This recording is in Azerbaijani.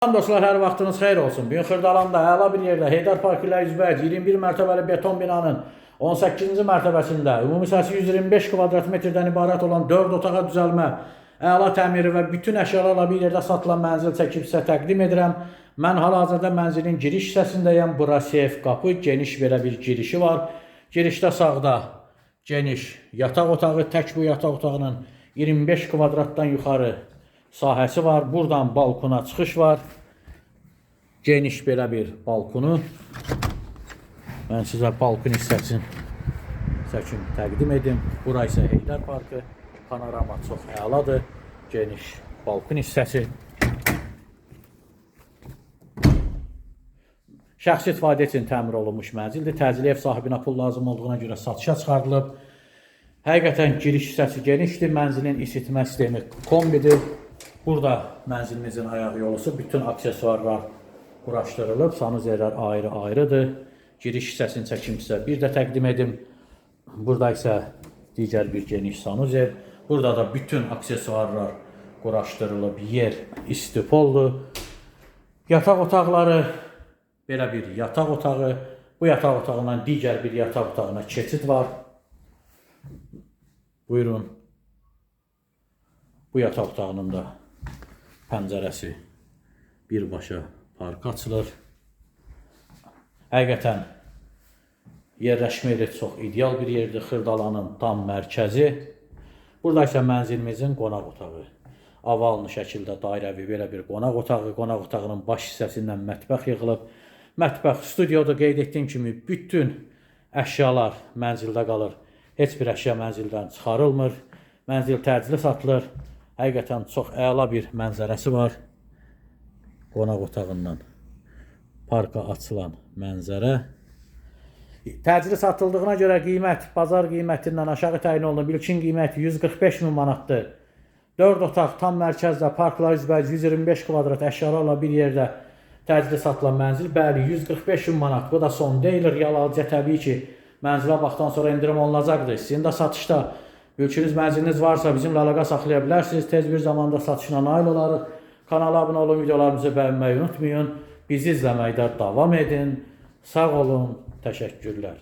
Salam dostlar, hər vaxtınız xeyir olsun. Bugün Xırdalanda əla bir yerdə Heydər Parkı ilə üzbəyiz 21 mərtəbəli beton binanın 18-ci mərtəbəsində ümumi sahəsi 125 kvadrat metrdən ibarət olan 4 otağa düzəlmə, əla təmiri və bütün əşyalarla bir yerdə satılan mənzil çəkib sizə təqdim edirəm. Mən hal-hazırda mənzilin giriş hissəsindəyəm. Bura seyf qapı, geniş belə bir girişi var. Girişdə sağda geniş yataq otağı, tək bu yataq otağının 25 kvadratdan yuxarı sahəsi var. Buradan balkona çıxış var. Geniş belə bir balkonu. Mən sizə balkon hissəsini çəkim təqdim edim. Bura isə Heydər Parkı. Panorama çox əladır. Geniş balkon hissəsi. Şəxsi istifadə üçün təmir olunmuş mənzildir. Təcili ev sahibinə pul lazım olduğuna görə satışa çıxarılıb. Həqiqətən giriş hissəsi genişdir. Mənzilin isitmə sistemi kombidir. Burada mənzilimizin ayaq yolusu, bütün aksesuarlar quraşdırılıb. Sanuzerlər ayrı-ayrıdır. Giriş hissəsini çəkim sizə bir də təqdim edim. Burada isə digər bir geniş sanuzer. Burada da bütün aksesuarlar quraşdırılıb. Yer istipoldur. Yataq otaqları, belə bir yataq otağı. Bu yataq otağından digər bir yataq otağına keçid var. Buyurun. Bu yataq otağının da pəncərəsi birbaşa parka açılır. Həqiqətən yerləşmə yeri çox ideal bir yerdir. Xırdalanın tam mərkəzi. Burada isə mənzilimizin qonaq otağı. Avallı şəkildə dairəvi belə bir qonaq otağı. Qonaq otağının baş hissəsindən mətbəx yığılıb. Mətbəx studioda qeyd etdiyim kimi bütün əşyalar mənzildə qalır. Heç bir əşya mənzildən çıxarılmır. Mənzil təcili satılır. Həqiqətən çox əla bir mənzərəsi var. Qonaq otağından parka açılan mənzərə. Təcili satıldığına görə qiymət bazar qiymətindən aşağı təyin olunub. İlkin qiyməti 145 min manatdır. 4 otaq tam mərkəzdə, parkla üzbəyiz 125 kvadrat əşyalarla bir yerdə təcili satılan mənzil. Bəli, 145 min manat. Bu da son deyil. Real alıcıya təbii ki, mənzilə baxdan sonra endirim olunacaqdır. Sizin də satışda mülkünüz, mənziliniz varsa bizimlə əlaqə saxlaya bilərsiniz. Tez bir zamanda satışına nail olarıq. Kanala abunə olun, videolarımızı bəyənməyi unutmayın. Bizi izləməkdə davam edin. Sağ olun, təşəkkürlər.